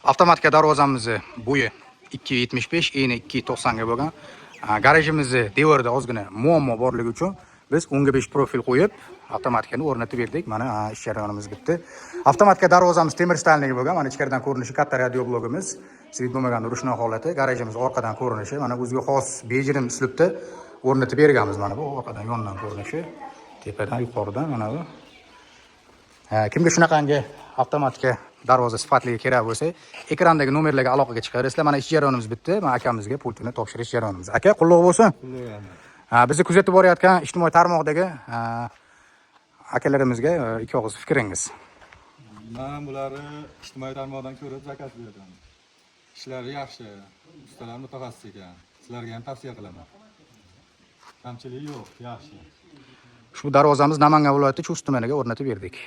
Avtomatika darvozamizni bo'yi 2.75, eni 2.90 ga bo'lgan. Garajimizni devorida ozgina muammo borligi uchun biz 10 ga 5 profil qo'yib, avtomatikani o'rnatib berdik. Mana ish jarayonimiz bitdi. Avtomatika darvozamiz temir stalnigi bo'lgan. Mana ichkaridan ko'rinishi, katta radio blogimiz, свет bo'lmaganda ручной holati, garajimiz orqadan ko'rinishi, mana o'ziga xos bejirim uslubda o'rnatib berganmiz. Mana bu orqadan, yondan ko'rinishi, tepadan, yuqoridan mana bu. Ha, kimga shunaqangi avtomatika darvoza sifatligi kerak bo'lsa, ekrandagi nomerlarga aloqaga chiqaverasizlar. Mana ish jarayonimiz bitdi. Mana akamizga pultini topshirish jarayonimiz. Aka, qulluq bo'lsin. Ha, bizni kuzatib borayotgan ijtimoiy tarmoqdagi, ha, akalarimizga ikki og'iz fikringiz. Man bularni ijtimoiy tarmoqdan ko'rib заказ berdim. Ishlari yaxshi, ustalar mutaxassis ekan. Sizlarga ham tavsiya qilaman. Kamchiligi yo'q, yaxshi. Ushbu darvozamiz Namangan viloyati Chust tumaniga o'rnatib berdik.